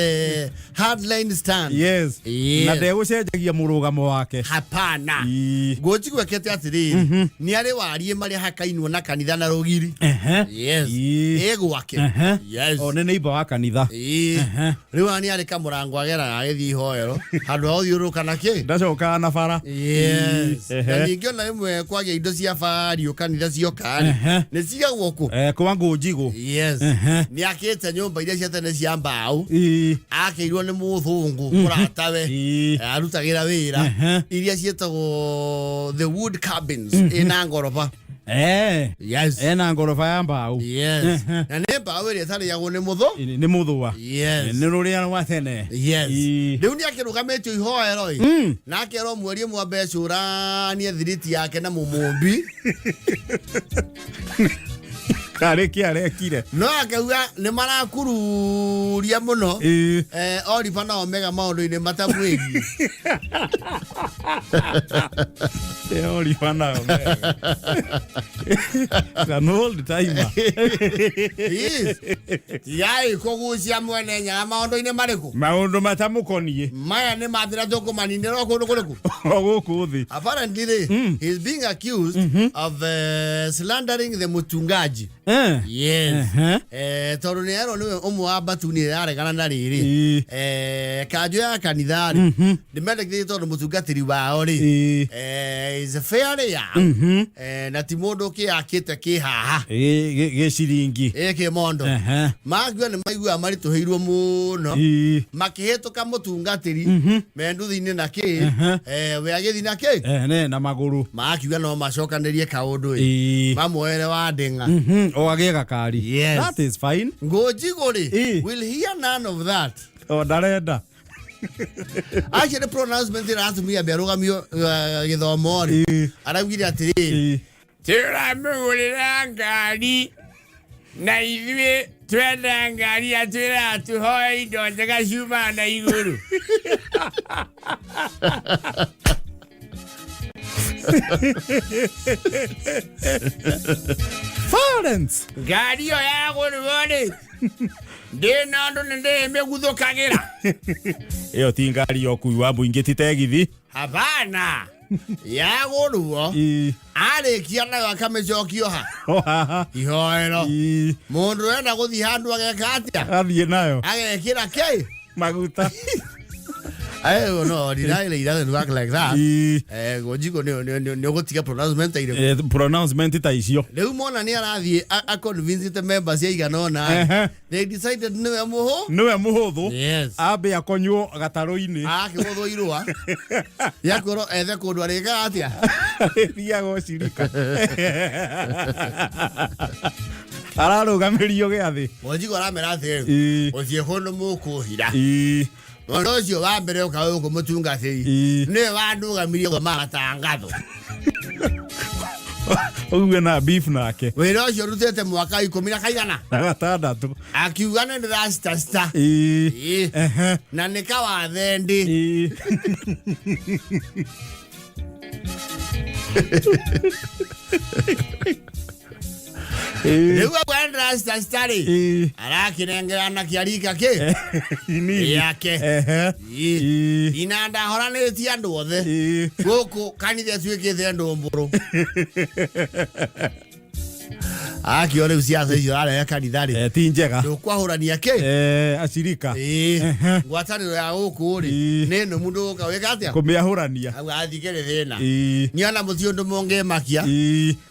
A: hardline stand.
B: Yes.
A: Yes.
B: Na ndegũcenjagia mũrũgamo wake.
A: Hapana.
B: Ĩĩ.
A: Ngũnjigũ ekete atĩrĩrĩ, nĩ arĩ wariĩ marĩa hakainwo na kanitha na rũgiri.
B: Ehe.
A: Yes.
B: Ĩĩ.
A: Ĩ gwake.
B: Ehe.
A: Yes.
B: O nĩ neighbor wa kanitha.
A: Ĩĩ. Rĩu ona nĩ arĩ kamũrango ageraga agĩthiĩ ihoero handũ ha gũthiũrũrũka na kĩ.
B: Ndacokaga na bara.
A: Yes.
B: Ehe.
A: Na ningĩ ona rĩmwe kwagĩa indo cia bario kanitha cioka rĩ,
B: Ehe.
A: nĩ cigagwo kũ.
B: Kwa ngũnjigũ.
A: Yes.
B: Ehe.
A: Nĩ akĩte nyũmba iria cia tene cia mbaũ.
B: Ĩĩ.
A: Akĩirwo nĩ mũthũngũ mũratawe.
B: Ĩĩ.
A: Arutagĩra wĩra
B: Ehe.
A: iria ciĩtagwo the wood cabins ĩna ngoroba. Yes.
B: Ena ngoroba ya mbaũ.
A: Yes.
B: Ehe.
A: Na nĩ mbaũ ĩrĩa ĩtarĩagwo nĩ mũthũ.
B: Nĩ mũthũa.
A: Yes.
B: Nĩ rũrĩa rwa tene.
A: Yes.
B: Ĩĩ.
A: Rĩu nĩ akĩrũgamĩtio ihoero ĩ. Na akerwo mweri ĩmwe ambe ecũranie thiriti yake na mũmũmbi.
B: Karĩ kĩ arekire.
A: No akauga nĩ marakururia mũno.
B: Ĩĩ.
A: Oliver na Omega maũndũ-inĩ matamwĩgiĩ.
B: Oliver na Omega. An old timer.
A: Yes. Tigai kũgucia mwene nyaga maũndũ-inĩ marĩkũ?
B: Maũndũ matamũkoniĩ.
A: Maya nĩ mathĩna tũkũmaninĩra o kũndũ kũrĩkũ?
B: O gũkũ thĩ.
A: Apparently, he is being accused of slandering the mutungaji. Yes.
B: Ehe.
A: Tondũ nĩ erwo nĩwe ũmwe wa mbatuni ĩrĩa yaregana na rĩrĩ.
B: Ĩĩ.
A: Kanjũ ya kanitha rĩ, nĩ mendekithĩtie tondũ mũtungatĩri wao rĩ,
B: Ĩĩ.
A: is a fair young. Na ti mũndũ ũkĩakĩte kĩhaha.
B: Ĩĩ, gĩciringi.
A: Ĩ kĩmondo.
B: Ehe.
A: Makiuga nĩ maiguaga maritũhĩirwo mũno.
B: Ĩĩ.
A: Makĩhĩtũka mũtungatĩri me nduthi-inĩ na kĩ, we agĩthiĩ na kĩ,
B: Ne na magũrũ.
A: Makiuga no macokanĩrie kaũndũ ĩ,
B: Ĩĩ.
A: mamuoere wa ndĩng'a.
B: O agĩe gakari.
A: Yes.
B: That is fine.
A: Ngũnjigũ rĩ,
B: Ĩĩ.
A: will hear none of that.
B: O ndarenda.
A: Actually pronouncement ĩrĩa atumia merũgamio gĩthomo rĩ, araugire atĩrĩrĩ,
C: Tũramũgũrĩra ngari na ithuĩ twenda ngari atwĩraga tũhoe indo njega ciumaga na igũrũ.
B: Violence.
C: Ngari ĩyo yagũrwo rĩ, ndĩna ũndũ nĩ ndĩmĩguthũkagĩra.
B: Ĩyo ti ngari ya ũkui wa mũingĩ, ti tegithi.
A: Hapana, yagũrwo arĩkia nayo akamĩcokio ha?
B: O haha.
A: Ihoero. Mũndũ ũrenda gũthiĩ handũ ageka atĩa?
B: Athiĩ nayo.
A: Agekĩra kĩ?
B: Maguta.
A: I don't know, ordinarily it doesn't work like that. Ngũnjigũ nĩ ũgũtiga pronouncement ta irĩkũ?
B: Pronouncement ta icio.
A: Rĩu mona nĩ arathiĩ aconvincĩte members aigana ũna, they decided nĩwe mũhũ
B: Nĩwe mũhũthũ.
A: Yes.
B: Ambe akonywo gatarũ-inĩ.
A: Akĩgũthwo irũa yakwĩrwo ethe kũndũ arĩkaga atĩa?
B: Thiaga ũcirika. Ararũgamĩrio gĩathĩ.
A: Ngũnjigũ aramera atĩrĩ, gũthiĩ kũndũ mũkũhira. Mũndũ ũcio wa mbere ũka gũkũ mũtungatĩri nĩwe wandũgamirie gũthoma matangatho.
B: Ũguo na beef nake.
A: Wĩra ũcio rutĩte mwaka ikũmi na kaigana?
B: Na gatandatũ.
A: Akiuga nĩ ndĩracitacita. Na nĩ kawathe ndĩ. Rĩu auga nĩ ndĩracitacita rĩ, arakĩnengerana kĩarika kĩ
B: Inini.
A: yake. Ina ndahoranĩtie andũ othe gũkũ kanitha ĩtuĩkĩte ndũmbũrũ. Akĩo rĩu ciaca icio arehe kanitha rĩ,
B: Ti njega.
A: ndũkwahũrania kĩ?
B: Acirika.
A: Ngwatanĩro ya gũkũ rĩ, nĩ nũmu, ndũgũka wĩka atĩa?
B: Kũmĩahũrania.
A: Au athikĩrĩ thĩna niona mũti ũndũ mũngĩmakia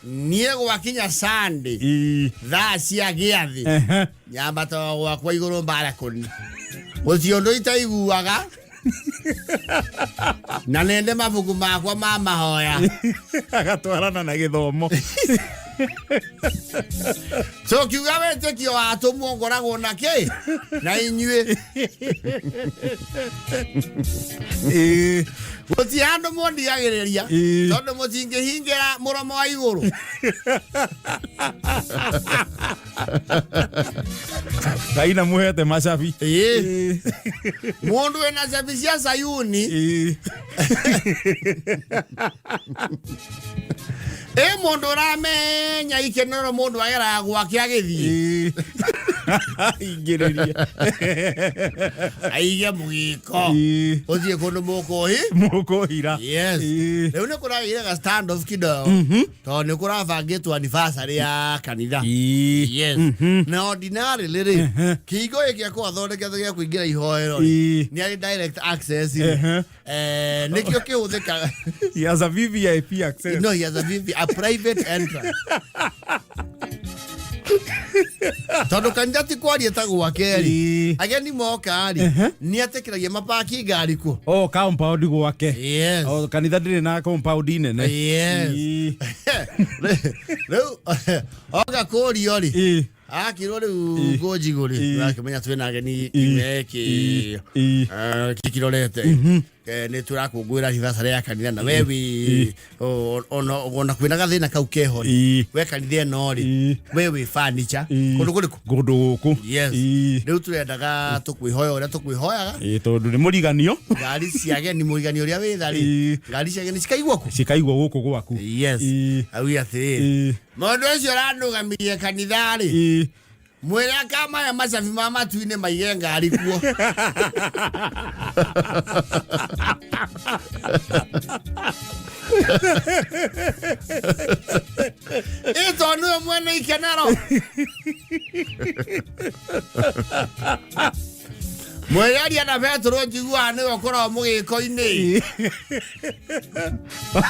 A: niĩ gwakinya Sunday thaa cia gĩathĩ, nyambataga gwakwa igũrũ mbarakũni, gũtirĩ ũndũ itaiguaga, na nende mabuku makwa ma mahoya.
B: Agatwarana na gĩthomo.
A: So kiuga wĩtĩkio wa atũmwo ngoragwo na kĩ na inyuĩ, gũtirĩ handũ mũndigagĩrĩria, tondũ mũtingĩhingĩra mũromo wa igũrũ.
B: Ngai na mũhete macabi.
A: Mũndũ wĩna cabi cia Sayuni, ĩ mũndũ ũramenya ikenero mũndũ ageraga gwake agĩthiĩ.
B: Ingĩrĩria.
A: Aige mũgĩko, ũthiĩ kũndũ mũkũhi
B: Mũkũhira.
A: Yes. Rĩu nĩ kũragĩire ga stand off kidogo, tondũ nĩ kũrabangĩtwo anniversary ya kanitha. Yes. Na ordinarily rĩ, kĩhingo gĩkĩ gĩa gĩa kũingĩra ihoero rĩ, nĩ arĩ direct access rĩ. Nĩkĩo kĩhũthĩkaga.
B: He has a VVIP access.
A: No, he has a VV, a private entrance, tondũ kanitha ti kwaria ta gwake rĩ, ageni moka rĩ, nĩ atĩkĩragia mapaki ngari kuo.
B: Oh, compound gwake.
A: Yes.
B: Oh, kanitha ndĩrĩ na compound nene.
A: Yes. Rĩu oka kũrio rĩ, akĩrwo rĩu ngũnjigũ rĩ, ũrakĩmenya twĩna ageni kiumia gĩkĩ kĩkirorete, nĩ tũrakũngũĩra anniversary ya kanitha, na we wĩ ona kwĩna gathĩna kau keho rĩ, we kanitha ĩno rĩ, we wĩ furniture kũndũ kũrĩkũ?
B: Kũndũ gũkũ.
A: Yes. Rĩu tũrendaga tũkwĩhoya ũrĩa tũkwĩhoyaga.
B: Tondũ nĩ mũriganio.
A: Ngari cia ageni, mũriganio ũrĩa wĩ tha rĩ, ngari cia ageni cikaigwo kũ?
B: Cikaigwo gũkũ gwaku.
A: Yes. Auge atĩrĩrĩ, mũndũ ũcio ũrandũgamirie kanitha rĩ, mwĩre akamaya macabi ma matu-inĩ maige ngari kuo. Ĩ tondũ nĩwe mwene ikenero, mwĩre aria na Petũrũ, njiguaga nĩwe ũkoragwo mũgĩko-inĩ.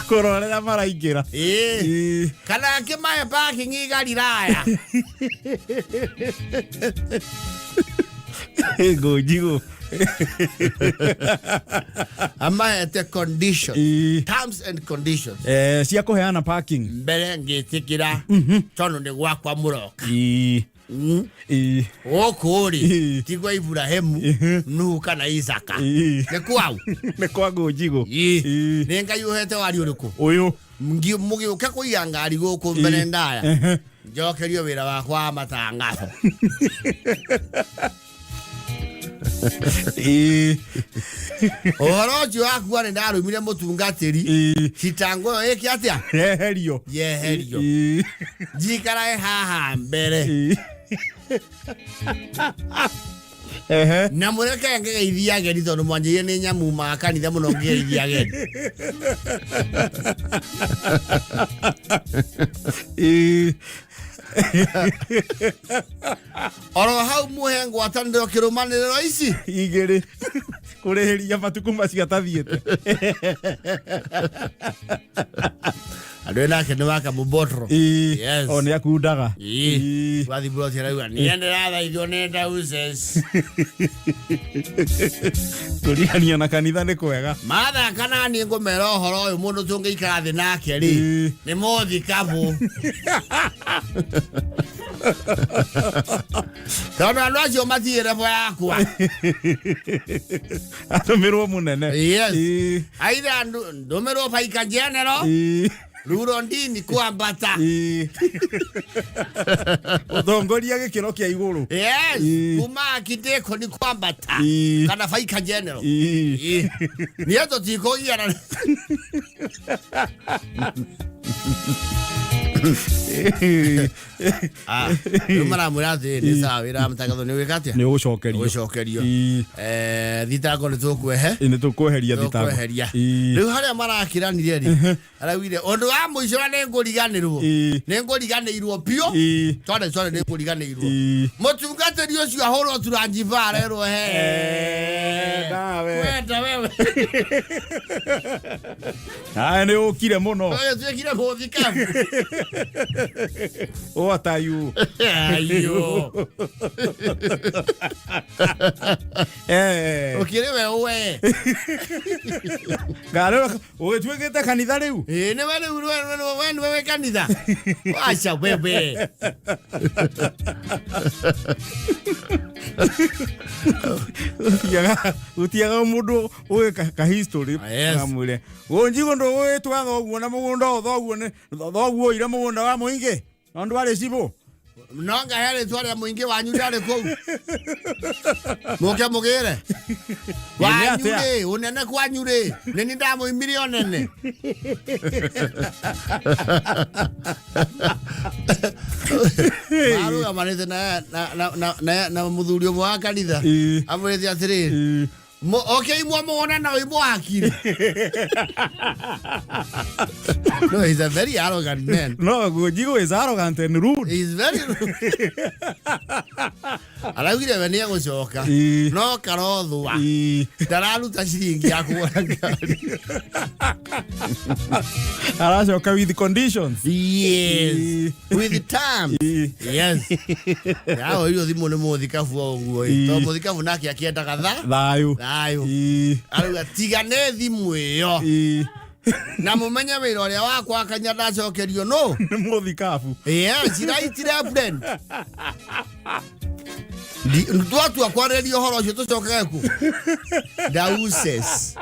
B: Kũrorera maraingĩra.
A: Ĩ kana akĩmahe parking Galilaya.
B: Ngũnjigũ.
A: Amahete condition, terms and conditions.
B: Cia kũheana parking.
A: Mbere ngĩtĩkĩra tondũ nĩ gwakwa mũroka.
B: Ĩĩ.
A: Gũkũ rĩ, ti kwa Iburahĩmu, Nuhu kana Isaka. Nĩ kwau.
B: Nĩ kwa Ngũnjigũ.
A: Ĩĩ. Nĩ Ngai ũhete wari ũrĩkũ?
B: Ũyũ.
A: Mũgĩũke kũiga ngari gũkũ mbere ndaya, njokerio wĩra wakwa wa matangatho. Ũhoro ũcio wakua nĩ ndarumire mũtungatĩri. Thitango ĩyo ĩke atĩa?
B: Yeherio.
A: Yeherio. Njikarage haha mbere.
B: Ehe.
A: Na mũreke ngĩgeithia ageni tondũ mwanjĩire nĩ nyamu ma kanitha mũno ngĩgeithia ageni. Oro hau muhe ngwatanĩro kĩrũmanĩrĩro ici
B: igĩrĩ kũrĩhĩria matukũ macio atathiĩte.
A: Andũ nake nĩ waka mũbotro. Yes.
B: O nĩ akundaga.
A: Wathi broti arauga niĩ ndĩrathaithio nĩ Ndauses.
B: Kũrigania na kanitha nĩ kwega.
A: Mathaka na niĩ ngũmera ũhoro ũyũ mũndũ tũngĩikara thĩ nake rĩ nĩ mũthikabu. Tondũ andũ acio matirĩ level yakwa.
B: Atũmĩrwo mũnene.
A: Yes. Aitha ndũmĩrwo baika general. Ruro ndini kwambata.
B: Ũtongoria gĩkĩro kĩa igũrũ.
A: Yes. Kuma akideko ni kwambata. Kana baika general. Niĩ tũtikũgiana. Ah, rĩu maramwĩra atĩ nĩ sawa wĩra wa matangatho nĩ ũgĩka atĩa?
B: Nĩ ũgũcokerio.
A: Ũgũcokerio. Thitango nĩ tũkwehe.
B: Nĩ tũkweheria thitango.
A: Tũkweheria. Rĩu harĩa marakĩranire rĩ, araugire ũndũ wa mũico na nĩ ngũriganĩrwo. Nĩ ngũriganĩirwo biũ. Tondũ sorry nĩ ngũriganĩirwo. Mũtungatĩri ũcio ahũrwo turanjiba arerwo he.
B: Nawe.
A: Wenda wewe.
B: Aya nĩ ũkire mũno.
A: Ũyũ tuĩkire mũthikabu.
B: What are you?
A: Ayo. Ũkĩrĩ we we.
B: Ngarĩ ũgĩtuĩkĩte kanitha rĩu?
A: Ĩĩ nĩwe rĩu we nĩwe wĩ kanitha. Aca wewe.
B: Gũtiaga mũndũ ũĩ ka history
A: Yes.
B: amwĩre Ngũnjigũ ndũgũgĩtwa thoguo na mũgũnda ũyũ thoguo nĩ thoguo oire mũgũnda wa mũingĩ no ndwarĩ cibũ.
A: No ngahe rĩtwa rĩa mũingĩ wanyu ndarĩ kũu. Mũke mũgĩre. Wanyu
B: atĩa?
A: rĩ, ũnene kwanyu rĩ, nĩ niĩ ndamũimire ũnene. Marũgamanĩte na mũthuri ũmwe wa kanitha. Amwĩrĩte atĩrĩrĩ, Okĩimwo mũgũnda na ũimwo hakiri. No, he's a very arrogant man.
B: No, Ngũnjigũ is arrogant and rude.
A: He's very rude. Araugire we nĩegũcoka. No karothwa. Ndararuta ciringi ya kũgũra ngari.
B: Aracoka with conditions.
A: Yes. With terms. Yes. Yahoirwo thimũ nĩ mũthikabu o ũguo ĩ. Tondũ mũthikabu nake akĩendaga tha.
B: Thayũ.
A: Thayũ. Arauga tiga nĩ thimũ ĩyo. Na mũmenye wĩra ũrĩa wakwa kanya ndacokerio no.
B: Nĩ mũthikabu.
A: Yes, right reverend. Twatua kwarĩrĩria ũhoro ũcio tũcokage kũ? Dauses.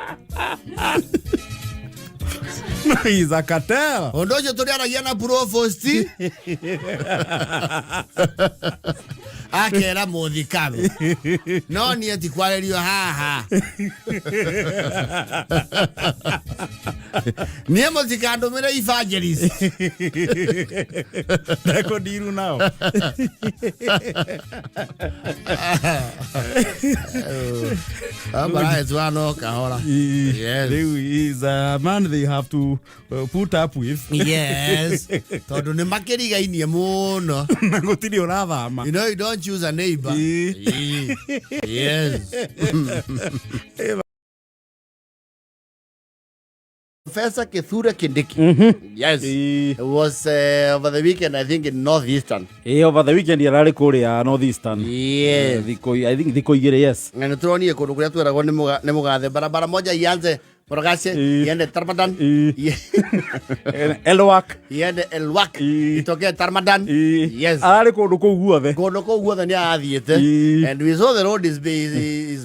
B: He's a cartel.
A: Ũndũ ũcio tũrĩaragia na provost. Akera mũthikabu. No niĩ ti kwarĩrio haha. Niĩ mũtikandũmĩre evangelist.
B: Ndekũndiru nao.
A: Marahetwa no kahora. Yes.
B: Rĩu is a man they have to put up with.
A: Yes. Tondũ nĩ makĩrigainie mũno.
B: Na gũtirĩ ũrathama.
A: You know you don't choose a neighbor. Yes. Professor Kithure Kindiki. Yes. It was over the weekend, I think, in Northeastern.
B: Over the weekend yararĩ kũrĩa Northeastern.
A: Yes.
B: Thikũ, I think thikũ igĩrĩ, yes.
A: Na nĩ tũronire kũndũ kũrĩa tweragwo nĩ mũgathe barabara moja ianze Morogacie
B: Ii.
A: iende Tarmadan.
B: Ii. Elwak.
A: Iende Elwak.
B: Ii.
A: Itokee Tarmadan. Yes.
B: Ararĩ kũndũ kũu guothe.
A: Kũndũ kũu guothe nĩ arathiĩte.
B: Ii.
A: And we saw the road is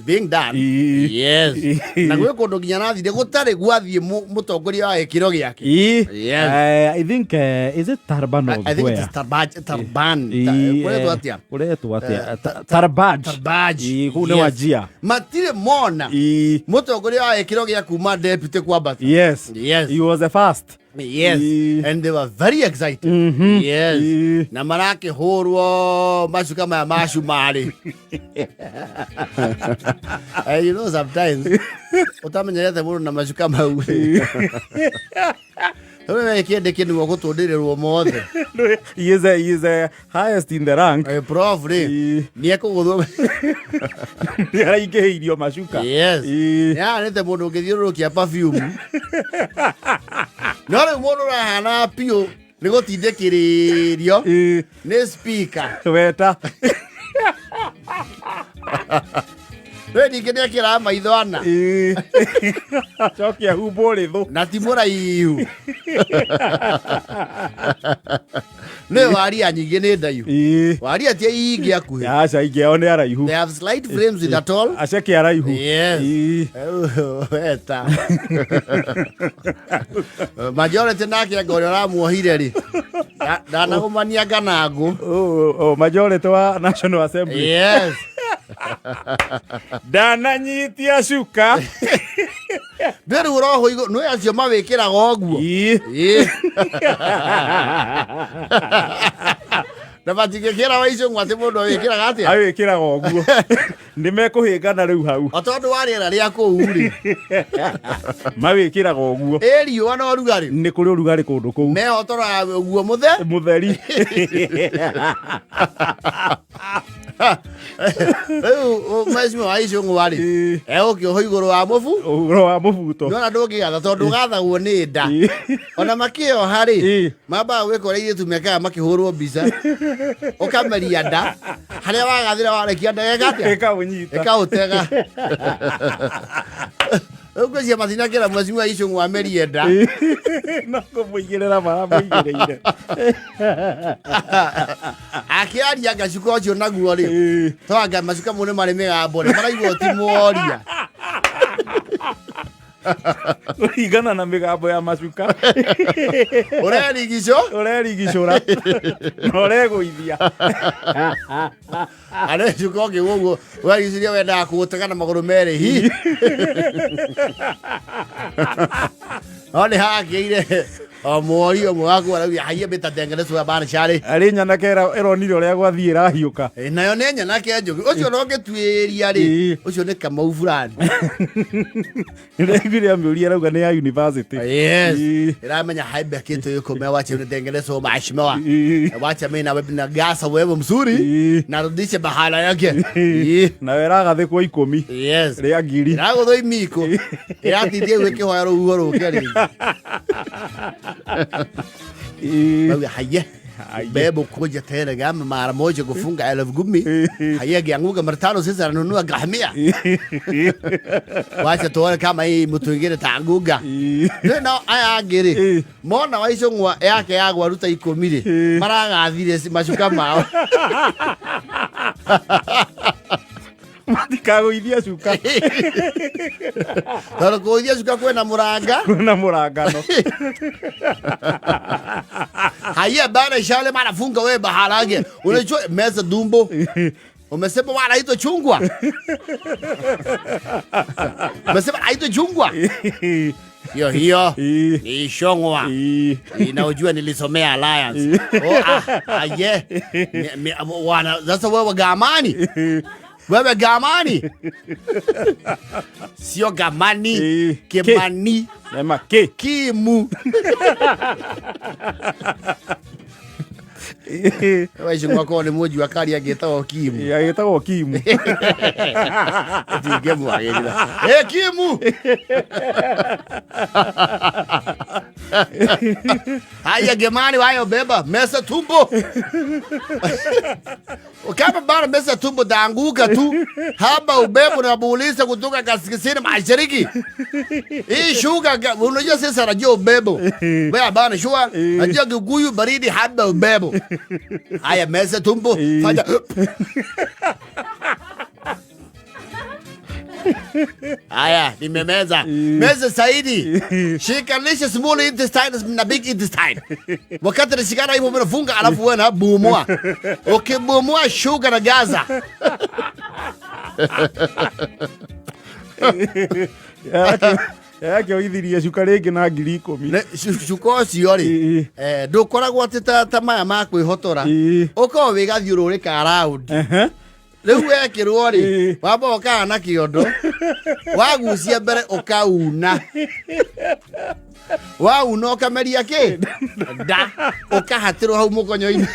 A: being done.
B: Ii.
A: Yes.
B: Ii.
A: Na gwĩ kũndũ nginya arathire gũtarĩ gwathiĩ mũtongoria wa gĩkĩro gĩake.
B: Ii.
A: Yes.
B: I think is it Tarban or
A: I think it
B: where?
A: is Tarbaj, Tarban.
B: Ii,
A: Kũretwo atĩa?
B: Kũretwo atĩa? Tarbaj.
A: Tarbaj.
B: Ii, kũu nĩ
A: Yes.
B: Wajir.
A: Matirĩ mona
B: Ii.
A: mũtongoria wa gĩkĩro gĩa kuma deputy kwambata.
B: Yes.
A: Yes.
B: He was the first.
A: Yes.
B: Ii.
A: And they were very excited. Yes.
B: Ii.
A: Na marakĩhũrwo macuka maya ma cumarĩ. And you know sometimes ũtamenyerete mũndũ na macuka mau. Rĩu we kĩndĩ kĩniguo gũtũndĩrĩrwo mothe.
B: He is the highest in the rank.
A: Prof rĩ
B: Ii.
A: nĩ ekũgũthwo.
B: Nĩ araingĩhĩirio macuka.
A: Yes.
B: Ii.
A: Nĩahanĩte mũndũ ũngĩthiũrũrũkia perfume. No rĩu mũndũ ũrahana biũ nĩ gũtindĩkĩrĩrio
B: Ii.
A: nĩ speaker.
B: Weta.
A: Rĩu ningĩ nĩekĩraga maitho ana.
B: Ii. Acoke ahumbwo rĩthũ.
A: Na ti mũraihu. Nĩ waria nyingĩ nĩ ndaihu.
B: Ii.
A: Waria ti ingĩ akuhĩ.
B: Aca ingĩ ao nĩ araihu.
A: They have slight frames with a tall.
B: Aceke araihu.
A: Yes.
B: Ii.
A: Weta. Majority nake anga ũrĩa ũramuohire rĩ. Ndanagũmania nganangũ.
B: Oh, majority wa National Assembly.
A: Yes.
B: Ndananyitia cuka.
A: Ndĩ rĩu ũrohwo igũrũ nĩ acio mawĩkĩraga ũguo.
B: Ii.
A: Ĩĩ. Na matingĩkĩra wa icũng'wa atĩ mũndũ awĩkĩraga atĩa?
B: Awĩkĩraga ũguo. Nĩ mekũhĩngana rĩu hau.
A: O tondũ wa rĩera rĩa kũu rĩ.
B: Mawĩkĩraga ũguo.
A: Ĩ riũa na ũrugarĩ.
B: Nĩ kũrĩ ũrugarĩ kũndũ kũu.
A: Mehotoraga ũguo mũthe.
B: Mũtheri.
A: Rĩu mheshimiwa wa icũng'wa rĩ.
B: Ĩĩ.
A: Egũkĩohwo igũrũ wa mũbu.
B: Ũhoro wa mũbuto.
A: Nĩwona ndũngĩgatha tondũ ũgathagwo nĩ nda.
B: Ĩĩ.
A: Ona makĩoha rĩ.
B: Ĩĩ.
A: Mambaga gwĩka ũrĩa airĩtu mekaga makĩhũrwo mbica. Ũkameria nda. Harĩa wagathĩra warekia nda geka atĩa?
B: Ĩkaũnyita.
A: Ĩkaũtega. Rĩu ngwĩciria matinakĩra mheshimiwa icũng'wa amerie nda.
B: No kũmũigĩrĩra maramũigĩrĩire.
A: Akĩaria ngacuka ũcio naguo rĩ.
B: Ĩĩ.
A: Twanga macuka mau nĩ marĩ mĩgambo rĩ. Maraigua ti mworia.
B: Kũringana na mĩgambo ya macuka.
A: Ũrerigicũ.
B: Ũrerigicũra. Na ũregũithia.
A: Arĩ cuka ũngĩ ũguo werigicĩria wendaga kũũtega na magũrũ merĩ hi. No nĩ hakĩire o mwori ũmwe waku arauga haiya mĩtatengeneswo bana carĩ.
B: Arĩ nyanake ĩronire ũrĩa gwathiĩ ĩrahiũka.
A: Nayo nĩ nyanake njũgĩ ũcio no ũngĩtuĩria rĩ
B: Ĩĩ.
A: ũcio nĩ Kamau fulani.
B: Nĩraiguire amĩũria arauga nĩ ya university.
A: Yes.
B: Ĩĩ.
A: Ĩramenya haimbe kitu yuko mewache unatengenezwa mheshimiwa.
B: Ĩĩ.
A: Wacha mimi na wewe na gasa wewe mzuri
B: Ĩĩ.
A: narudishe bahala yake. Ĩĩ.
B: Nayo ĩragathĩkwo ikũmi
A: Yes.
B: rĩa ngiri.
A: Ĩragũthwo imiko. Ĩratindie gwĩkĩhoya rũhuho rũke rĩngĩ.
B: Ĩĩ.
A: Mauga haye.
B: Haye.
A: Bebo kuja tena gama mara moja kufunga 10,000. Haye gianguka mara tano sasa ananunua grahamia. Wacha tuone kama hii mtu mwingine taanguka.
B: Ĩĩ.
A: Rĩu nao aya angĩ rĩ
B: Ĩĩ.
A: mona wa icũng'wa yake yagwa ruta ikũmi rĩ
B: Ĩĩ.
A: maragathire macuka mao.
B: Matikagũithia cuka.
A: Tondũ kũgũithia cuka kwĩna mũranga.
B: Kwĩna mũrangano.
A: Haiya bana ishale mara funga wewe baharage. Unajua meza dumbo. Umesema wala haitwa chungwa. Umesema haitwa chungwa. Hiyo hiyo
B: Ĩĩ.
A: ni ishongwa.
B: Ĩĩ.
A: Inaojua nilisomea Alliance. Oh, aye. Wana sasa wewe gamani. Wewe gamani. Sio gamani.
B: Ĩĩ.
A: Kimani.
B: Ema kĩ.
A: Kimu. Wewe icungwa ko nĩ mũnjua kari angĩtagwo Kimu.
B: Agĩtagwo Kimu.
A: Ndingĩmwagĩrĩra. Ĩ Kimu. Haya gemani wayo beba mesa tumbo. Kama bara mesa tumbo taanguka tu. Hapa ubebo na buulisa kutoka kaskazini mashariki. Hii shuka unajua sasa anajua ubebo. Wewe bana shua najua Kikuyu baridi haba ubebo. Haya mesa tumbo fanya. Haya, nimemeza. Meza zaidi. Shikanisha small intestine na big intestine. Wakati nashikana hivyo mnafunga alafu wewe na bomoa. Ukibomoa shuka na Gaza.
B: Yake oithirie cuka rĩngĩ na 10,000.
A: Cuka ũcio rĩ, ndũkoragwo atĩ ta maya ma kwĩhotora. Ũkoragwo wĩ gathiũrũrĩ ka round. Rĩu wekĩrwo rĩ, wamba ũkaga na kĩondo, wagucia mbere ũkauna. Wauna ũkameria kĩ? Nda. Ũkahatĩrwo hau mũkonyo-inĩ.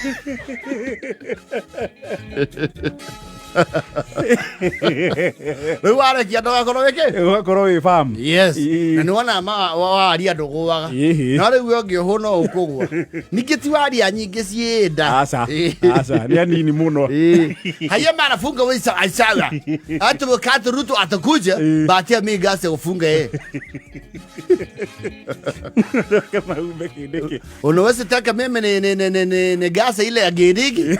A: Rĩu warekia ndũgakorwo wĩ kĩ?
B: Ũgakorwo wĩ farm.
A: Yes. Na nĩwona waria ndũgũaga. No rĩu ũngĩũhũ no ũkũgũa. Ningĩ ti waria nyingĩ ciĩ nda.
B: Aca. Aca, nĩ anini mũno.
A: Haya mara funga wewe sawa. Hata wakati Ruto atakuja, batia mimi gasi ufunga yeye.
B: Mahumbe kĩndĩkĩ.
A: Unaweza taka mimi ni gasa ile ya Kindiki.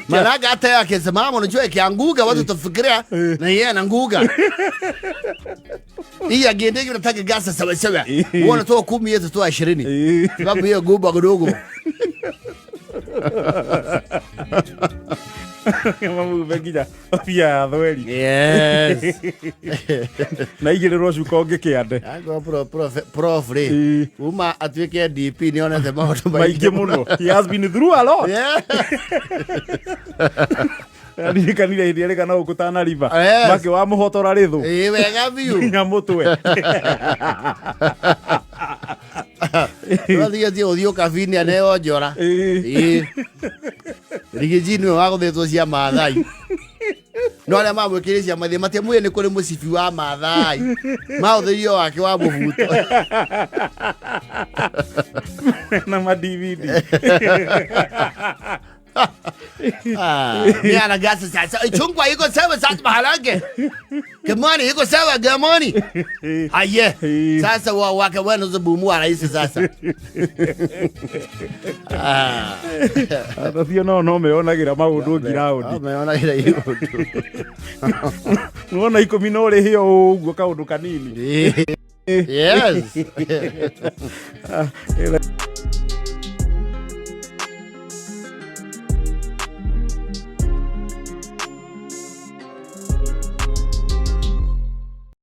A: Maana hata yeye akisimama unajua ikianguka watu tafikiria na yeye anaanguka. Hii ya Kindiki unataka gasa sawa sawa. Wewe unatoa 10 yeye atatoa 20. Sababu hiyo guba kidogo.
B: Mamube nginya obia ya thweri.
A: Yes.
B: Na igĩrĩrwo cuka ũngĩ kĩande.
A: Agwo prof rĩ. Uma atuĩke DP nĩonete maũndũ
B: maingĩ mũno. He has been through a lot.
A: Yeah.
B: Ndirikanirie hĩndĩ ĩrĩa kana gũkũ Tana River.
A: Yes.
B: Makĩ wa mũhotora rĩthũ.
A: Ĩĩ wega biũ.
B: Nginya mũtwe.
A: Ũrathiĩ athiĩ ũthiĩ ũkabini aneo njora. Ĩĩ. Rigiji nĩwe wa gũthĩtwo cia Maathai. No arĩa mamwĩkĩrire cia Maathai matiamwĩrire nĩ kũrĩ mũcibi wa Maathai. Mahũthĩrire wake wa mũbuto.
B: Na ma DVD.
A: Mimi ana gasi sasa. Chungwa iko sawa sasa maharage. Gamani iko sawa gamani. Haye. Sasa wa wake wenu zibumua rahisi sasa.
B: Acio no meonagĩra maũndũ ngiraũndi.
A: Meonagĩra iũndũ.
B: Nĩwona 10 no ũrĩhe o ũguo kaũndũ kanini.
A: Yes.